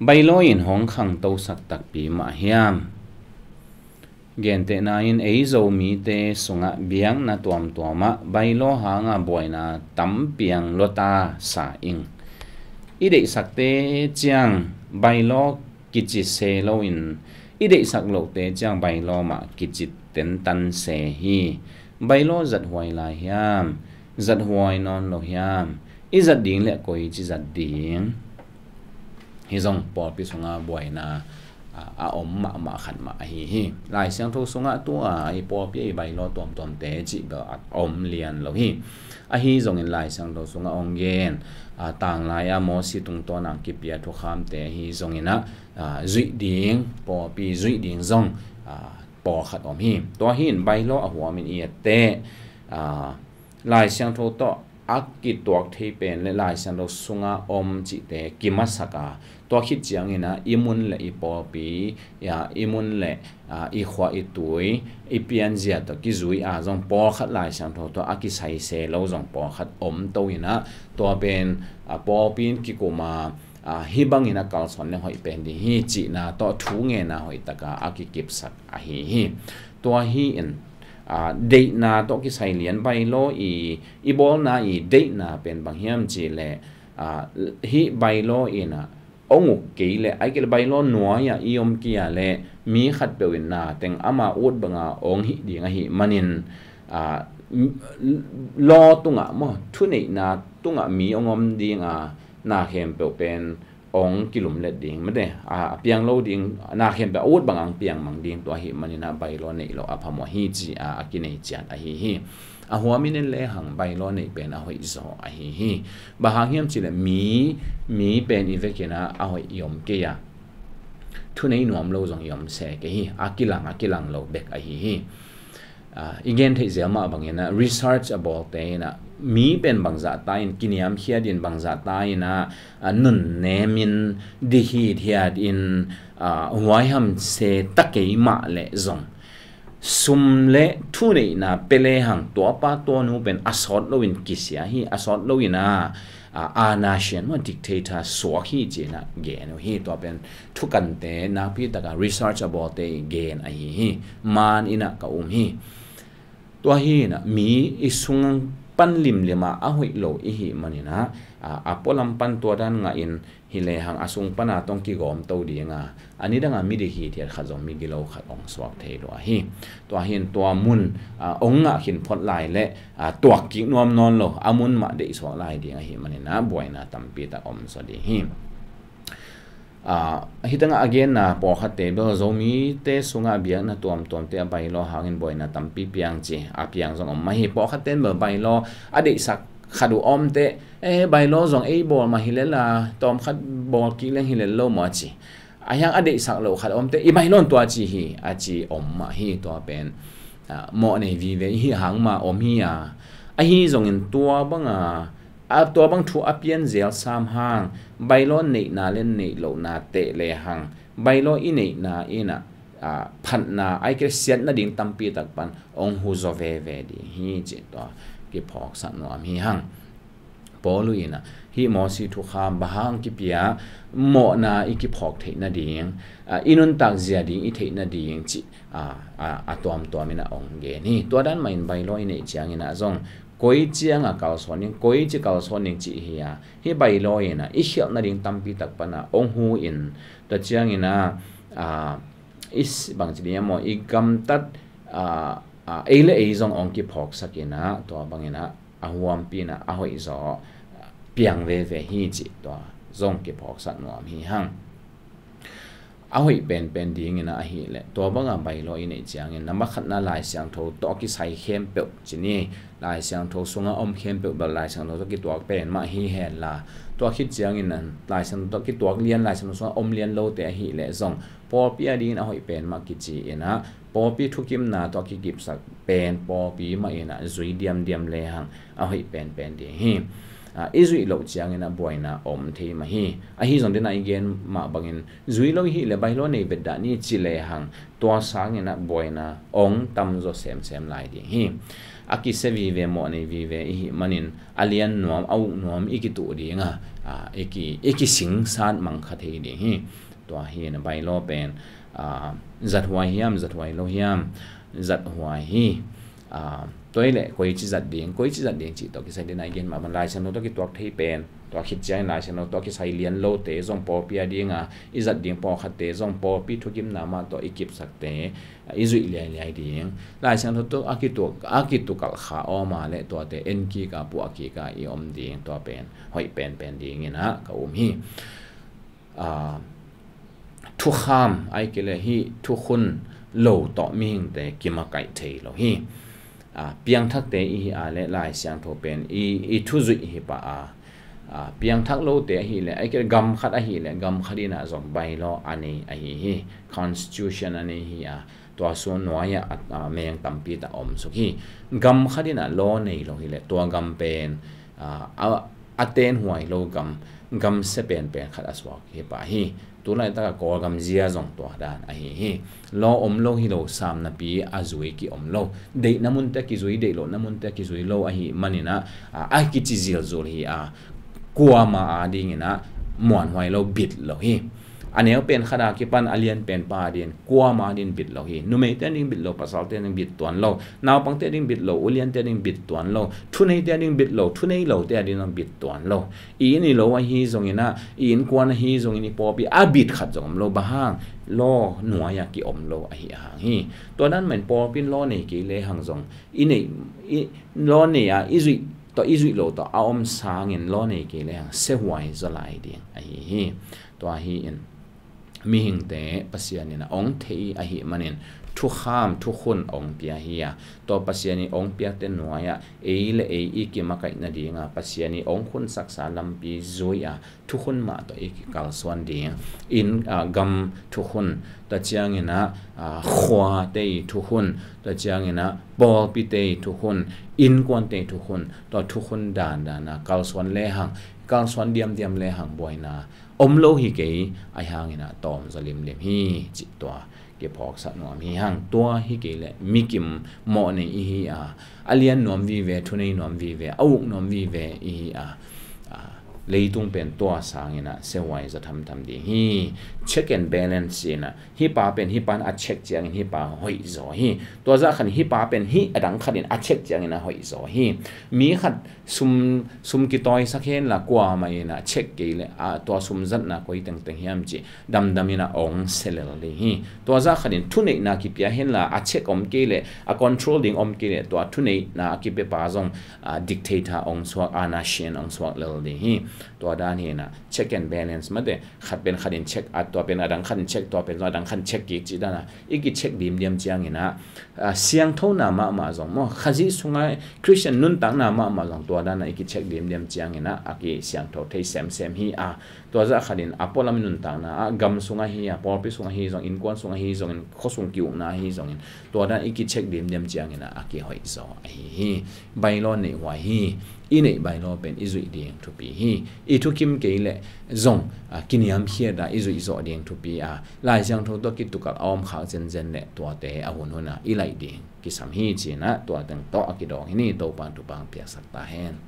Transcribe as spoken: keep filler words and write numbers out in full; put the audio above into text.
Bylaw in hong khangtosak takpi mah hiam? Gentehna in ei Zomite sungah biakna tuamtuamah bylaw hanga buaina tampi ang lua ta sa ing. I deihsakte ciang bylaw kici se loin i deihsak lohte ciang bylaw mah kici tentan se hi. Bylaw zathuai lai hiam? Zathuai nawn lo hiam? I zat ding le koici zat ding? Hi zong pawlpi sunga buaina a, a om mahmah khat mah ahi hi. Lai Siangtho sungah tua i pawlpi a i bylaw tuamtuamte cih bel a om lian lo hi. Ahi zongin Lai Siangtho sungah ong gen a, tanglai a Mosi tungtawn ang kipia thukhamte ahi zonginah a, zuih ding, pawlpi zuih ding zong a, pawlkhat om hi. Tua hi in bylaw a huamin i etteh a, Lai Siangtho tawh a kituak thei pen le Lai Siangtho sunga om cihte kimasak a, tua khit ciangin a, i mun le i pawlpi, a, i mun le a, i khua i tui, i pianzia tawh kizui a zong pawlkhat Lai Siangtho tawh a kisai se lo zong pawlkhat om to in a, tua pen a, pawlpi in kikum a, a, hih bangin a kalsuan le hoih pen ding hi cihna tawh thu ngenna hoihtaka a kikipsak ahi hi. Tua hi in a, deihna tawh kisai lian bylaw i, i bawlna i deihna pen bang hiam cih leh a, hih bylaw in a, ong uk kei leh, ahih kei leh bylaw nuai-ah i om kei a leh mi khatpeuh in na teng ama ut banga ong hih ding ahih manin a, law tungah maw, thuneihna tungah mi ong om ding a, na khempeuh pen ong kilumlet ding, mate a, a piang lo ding, na khempeuh a ut banga ong piang mang ding, tua ahih manin a bylaw neih loh a phamawh hi ci a, a kinei ciat ahi hi. A huamin en lehang bylaw neih pen a hoih zaw ahi hi. Bang hang hiam cih leh mi, mi pen i vekin a, a hoih i om kei a, thunei nuam lo zong i om se kei hi. A kilang, a kilang lo bek ahi hi. A, i gen theih zel mah bangin a, research a bawlte in a, mi pen bangzah ta in kiniamkhiat in, bangzah ta in a, a, nunnem in, dihithiat in a, huaiham se ta kei mah leh zong sum le thuneihna pia lehang tuapa tuanu pen a sawt loin kisia hi, a sawt loin a, a, ana sian maw, dictator suak hi ci-in a gen uh hi. Tua pen thukante nakpitaka research a bawlte i gen ahi hi. Maan in a ka um hi. Tua hi in a, mi i sung pan limlim a, a hoih lo i hih manin a, a, a pualam pan tua dan ngah in hi lehang a sung pana tawh ong kigawm to ding a, a nidanga mi dihithiat khat zong, mi gilo khat ong suak thei lua hi. Tua hi in tua mun a, ong ngah khin phot lai leh a, tuak kik nuam nawn lo, a mun mah deih suak lai ding ahih manin a, buaina tampi tak om zaw ding hi. A, hih tengah a genna pawlkhatte bel Zomite sungah biakna tuamtuamte a bylaw hangin buaina tampi piang ci a, piang zong om mah hi. Pawlkhatte in bel bylaw a deihsak khat uh om teh, e, bylaw zong ei bawl mah hi lel a, tawmkhat bawl kik leng hi lel lo maw a ci. A hiang a deihsak loh khat om teh, i bylaw in tua ci hi a ci om mah hi. Tua pen a, mawh nei vive i hih hang mah om hi a, ahi zongin tua banga, a, tua bang thu a pianzel sam hang, bylaw neihna le neih lohna teh lehang, bylaw i neihna in a, a, phatna, ahih kei leh siat nading tampi tak pan ong hu zaw veve ding hi ci tua kiphawksak nuam hi hang. Paul in a, hih Mosi thukham bang hang kipia, mawhna i kiphawk theih nading, a, i nuntak zia ding i theih nading cih a, a, a tuamtuam in a ong gen hi. Tua dan mah in bylaw i neih ciangin a zong koi cianga kalsuan ding, koici kalsuan ding cih hi a, hih bylaw in a i khialh nading tampi tak pana ong hu in, tua ciangin a, a, i s-, bangci ding a maw, i gamtat a, a, ei le ei zong ong kiphawksak in a, tua bangin a, a huampi in a, a hoih zaw piang veve hi cih tua zong kiphawksak nuam hi hang. A hoih penpen dingin a, ahih leh tua banga bylaw i neih ciangin na makhatna Lai Siangtho tawh kisai khempeuh ci ni, Lai Siangtho sunga om khempeuh bel Lai Siangtho tawh kituak pen mah hi hen la, tua khit ciangin a Lai Siangtho tawh kituak lian, Lai Siangtho sunga om lian lote ahih leh zong pawlpi a dingin a hoih pen mah kici in a, pawlpi thukimna tawh kikipsak pen pawlpi mah in a zui diamdiam lehang a hoih penpen ding hi. Ah, i zuih loh ciangin ah buaina om thei mah hi. Ahi zong dena i gen mah bangin zui lo i hih leh bylaw nei vetdah ni ci lehang tua sangin ah buaina ong tamzaw semsem lai ding hi. A kisia vive mawh nei vive i hih manin a lian nuam a uk nuam i kituh ding a, ah, i ki, i kisingsat mang kha thei ding hi. Tua hi in a bylaw pen, ah, zathuai hiam, zathuai lo hiam, zathuai hi. Ah, tua hi leh koici zat ding, koici zat ding cih tawh kisai dena i gen mah bang Lai Siangtho tawh kituak thei pen, tua khit ciangin Lai Siangtho tawh kisai lian lote zong pawlpi a ding a, i zat ding pawlkhatte zong pawlpi thugimna mah tawh i kipsakte, ah, i zuih liailiai ding. Lai Siangtho tawh a kituak, a kitukalh kha awm a leh tuate en kik a, puah kik a i om ding, tua pen hoih penpen dingin ah ka um hi. Ah, thukham, ahih kei leh hih thukhun lo tawh mihingte kimakaih thei lo hi. Ah, piangthakte i hih a leh Lai Siangtho pen i, i thuzuih hi pah a, ah, piangthak lote ahih leh, ahih kei leh gam khat ahih leh gam khat in ah zong bylaw a nei ahi hi, constitution a nei hi a, tua sung nuai ah, ah, meng tampi tak a om suk hi. Gam khat in ah law nei lo hi leh tua gam pen, ah, a, a tenhuai lo gam, gam sia penpen khat a suak hi pah hi. Tu laitak a Kawlgam zia zong tua dan ahi hi. Law om lo hi lo, sam napi a zui ki om lo. Deihna munte a kizui, deih lohna munte a kizui lo ahih manin ah, ah, a kici zilzul hi a, kuama a dingin ah muanhuai lo, bit lo hi. A neu pen khat a kipan a lian pen pa a dingin kuama a dingin bit lo hi. Numeite a dingin bit lo, pasalte a dingin bit tuan lo. Naupangte a dingin bit lo, uliante a dingin bit tuan lo. Thuneite a dingin bit lo, thunei lote a dingin bit tuan lo. I inn i lo ahi zongin ah, i innkuan ahi zongin, i pawlpi a bit khat zong om lo. Bang hang? Law nuai ah ki om lo ahih hang hi. Tua dan mah in pawlpi in law nei kei lehang zong i nei, i, law nei a i zuih tawh, i zuih lo tawh a om sangin law nei kei lehang siahuai zaw lai ding ahi hi. Tua hi in mihingte Pasian in ah ong thei ahih manin thukham, thukhun ong pia hi a, tua Pasian in ong piakte nuai ah ei le ei i kimakaih nading a Pasian in ong khunsaksa lampi zui a, thukhun mah tawh i kikalsuan ding. Inn, ah, gam thukhun, tua ciangin ah, ah, khuate i thukhun, tua ciangin ah pawlpite i thukhun, innkuante i thukhun, tua thukhun dandan a kalsuan lehang, kalsuan diamdiam lehang buaina om lo hi kei, ahih hangin ah tawm zaw limlim hi cih tua kiphawksak nuam hi hang. Tua hi kei leh mikim mawh nei i hi a, a lian nuam vive, thunei nuam vive, a uk nuam vive i hi a, ah, leitung pen tua sangin ah siahuai zaw thamtham ding hi. Check and balance in ah, hih pa pen hih pan a check ciangin hih pa hoih zaw hi. Tua zah khat in hih pa pen hih adang khat in a check ciangin a hoih zaw hi. Mi khat sum, sum kitawisak henla kuamah in ah check kei leh, ah, tua sum zatna koi tengteng hiam cih damdam in ah ong sia lel ding hi. Tua zah khat in thuneihna kipia henla a check om kei leh, a control ding om kei leh tua thuneihna a kipia pa zong, ah, dictator ong suak, anarchian ong suak lel ding hi. Tua dan hi in ah check and balance mate, khat pen khat in check, a tua pen adang khat in check, tua pen zong adang khat in check kik cih dan a i kicheck dimdiam ciangin ah, ah, siangthona mahmah zong maw, Khazih sunga Khristian nuntakna mahmah zong tua dan a i kicheck dimdiam ciangin ah a kisiangtho thei semsem hi a, tua zah khat in a pualam nuntakna ah, gam sung ahi a, pawlpi sung ahi zongin, innkuan sung ahi zongin, khuasung ki-ukna ahi zongin, tua dan i kicheck dimdiam ciangin ah a kihoih zaw ahi hi. Bylaw neih huai hi. I neih bylaw pen i zuih ding thupi hi. I thukim kei leh zong, ah, kiniamkhiat a i zuih zawh ding thupi a, Lai Siangtho tawh kitukalh a om khak zenzen leh tuate a hunhun a i laih ding kisam hi ci-in ah tua teng tawh a kidawng hi ni. Topa'n thupha piaksak ta hen.